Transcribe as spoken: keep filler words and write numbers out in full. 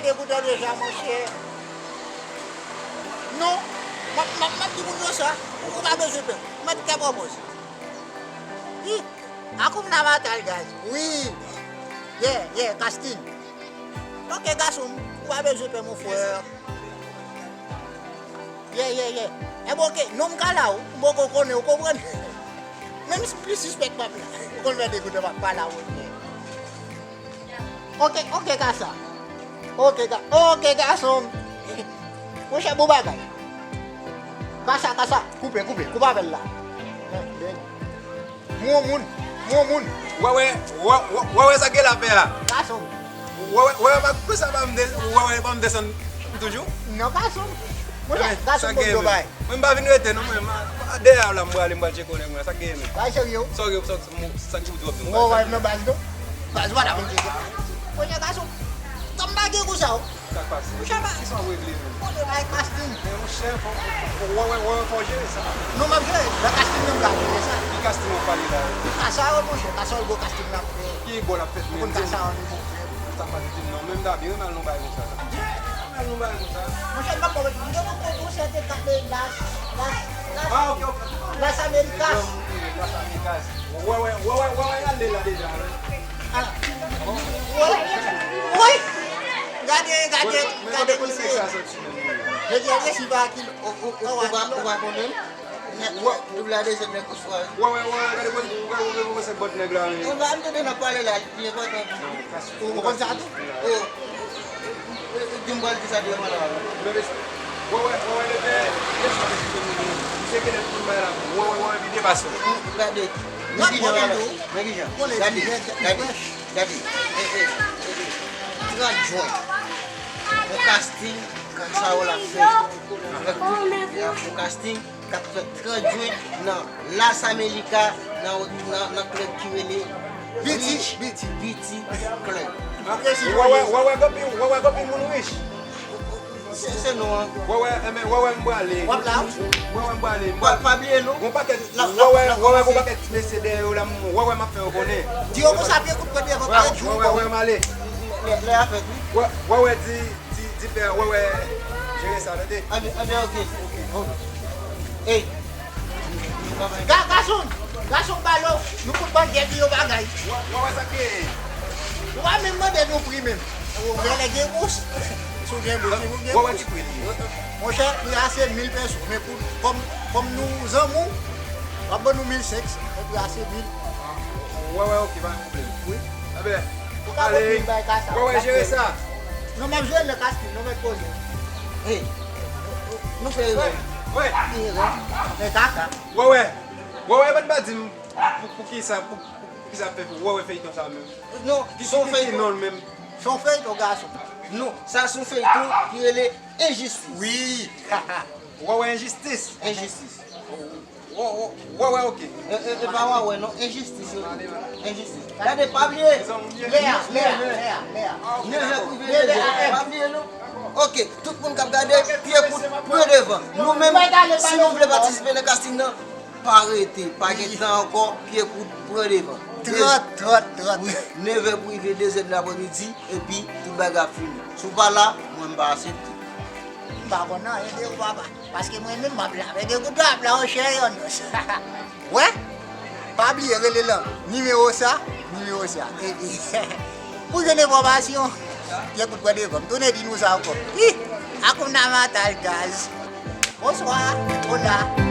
Degoute deja, monchè. Non, m ap, m ap, m ap di moun yo sa. Ou pa bezwen pè. Mwen te pwopòze. Hi, Akoumna Matal, guys. Wi. Yeah, yeah, Casting. Ok, gason, ou pa bezwen pè, mon frè. Yeah, yeah, yeah. Enben, ok, non m ka la, ou poko konnen, ou konprann? Menm si m plis sispèk m ap la. Ou konn fè degoute m ap pa la, ou. Ok, ok, kasa. Ok, ga, ok, gason. Monchè, bon bagay. Kasa, kasa, koupe, koupe, koupe avè l la. Mwen moun, mwen moun. Wè, wè, wè, wè, wè, wè sa gen la fè a. Gason. Wè, wè, wè, pa, pou sa pa m de-, wè, wè, pa m desann toujou. Non, gason. Monchè, gason, bon bagay. Mwen m pa vin rete non, mwen, m a, a, dèyè la, m prale, m pral tcheke nèg mwen, sa k genyen menm? Bagay serye wi. Sa w gen, sa, sa ki w di w ap di m? Mwen wè nan baz non. Baz wala mwen tcheke. Premye gason, sa m pa gen konsa o. Sa k pase? Monchè, ba- Kisa w regle menm? Kote bay Casting? Men monchè, fò, fò, wè, wè, wè, fò w jere sa. Non, m ap jere. Nan Casting nan m ka jere sa. Ki Casting w ap pale la? Kasa yo, monchè, kasa yo, gwo Casting nan ap fè. Ki bò l ap fèt menm? Ou konn kasa yo, li bon. Sa pa di non, menm Dabi renmen al nan bagay konsa. Renmen al nan bagay konsa. Monchè, m pa konprann. M te konn konn konsèy te kap de Las, Las, Las, Ah, ok, ok. Las Americas. Las Americas. Wè, wè, wè, wè, wè, wè, y ale la deja, wè. Ah. Woy, woy. Gade, gade, gade misye. Jodi a, mesye pa ki, ou, ou, ou, ou pa, ou pa konnen? Wè, doub la de sèt nèg ou swa. Wè, wè, wè, gade bon, wè, wè, wè, wè, se bòt nèg la, wi. Mwen pa m tande n ap pale la, li enpòtan. Ou konn sa tou? O. Di m pral di sa devan la, wi. Wè, wè, wè, wè, leve. Leve sa, mesye, mesye, mesye, genlè pou m bay la. Wè, wè, wè, vide pase. Gade. Men kijan la, men kijan. Gade, gade, gade. E, e, e, e. Trant jen. Yon Casting, kasa yo l ap fè. Avèk tout, y ap fè yon Casting. K ap fèt trant jen nan Las Americas, nan, nan, nan klèb ki rele Biti, Rich Biti. Biti Club. Wè, wè, wè, wè, gen anpil, wè, wè, gen anpil moun rich. Se, se non an. Wè, wè, enben, wè, wè, m prale. W ap la? Wè, wè, m prale. Pa, pa bliye non. Gon pakèt, wè, wè, wè, wè, gon pakèt ti mesye dèyè yo la, m, wè, wè, m ap fè yo konnen. Di yo konsa, pye kout pwèt devan, pa di yo. Wè, wè, m ale. Lè, lè a fèt, wi. Wè, wè, wè, di, di, di pè, wè, wè, jere sa, tande. Anben, anben, ok. Ok. Ey. Ga-, gason, gason balo, nou fout ban gèt yo bagay. Wè, wè, wè, sa k genyen. Ou pa menm mande nou pri menm. Ou genlè gen bous. Si w gen bous, si nou gen bous. Wè, wè, ki pri li ye? Monchè, pri a se mil peso. Men pou, kòm, kòm nou zanmi w, w ap ban nou mil senk san. Men pri a se mil. Wè, wè, ok, pa gen pwoblèm. Wi. Enben, ou ka ale, mil bay kasa. Wè, wè, jere sa. Non, m ap jere nan Casting, non, mèt poze. Hey, nou fè erè. Wè. Erè. Men kaka. Wè, wè. Wè, wè, ban m pa di m pou, pou ki sa, pou, pou ki sa fè, wè, wè, feyton sa menm. Non, se yon feyton. Ki non l menm? Se yon feyton, gason. Non, sa se yon feyton ki rele Enjistis. Wi. Wè, wè, Enjistis. Enjistis. Wè, wè, wè, wè, ok. E, e, e pa wè, wè, non, Enjistis, yo di. Enjistis. Gade, pa bliye. Lè a, lè a, lè a, lè a. Nevè prive de zè. Pa bliye, non. Ok, tout moun k ap gade, pye kout, pran devan. Nou menm, si nou vle patisipe nan Casting nan, pa rete, pa gen tan ankò, pye kout, pran devan. Trant, trant, trant. Wi, nevè prive de zè de lapremidi, epi tout bagay ap fini. Si w pa la, mwen m pa aksepte. M pa konn anyen de ou, papa. Paske mwen menm m ap la. Men degoute ap la, yon chè yon nòs. Wè? Pa bliye rele lan nimewo sa, nimewo sa. E, e. Pou jwenn enfòmasyon, pye kout pran devan. M tounen di nou sa ankò. Hi! Hakuna Matata, guys. Bonswa. Hola.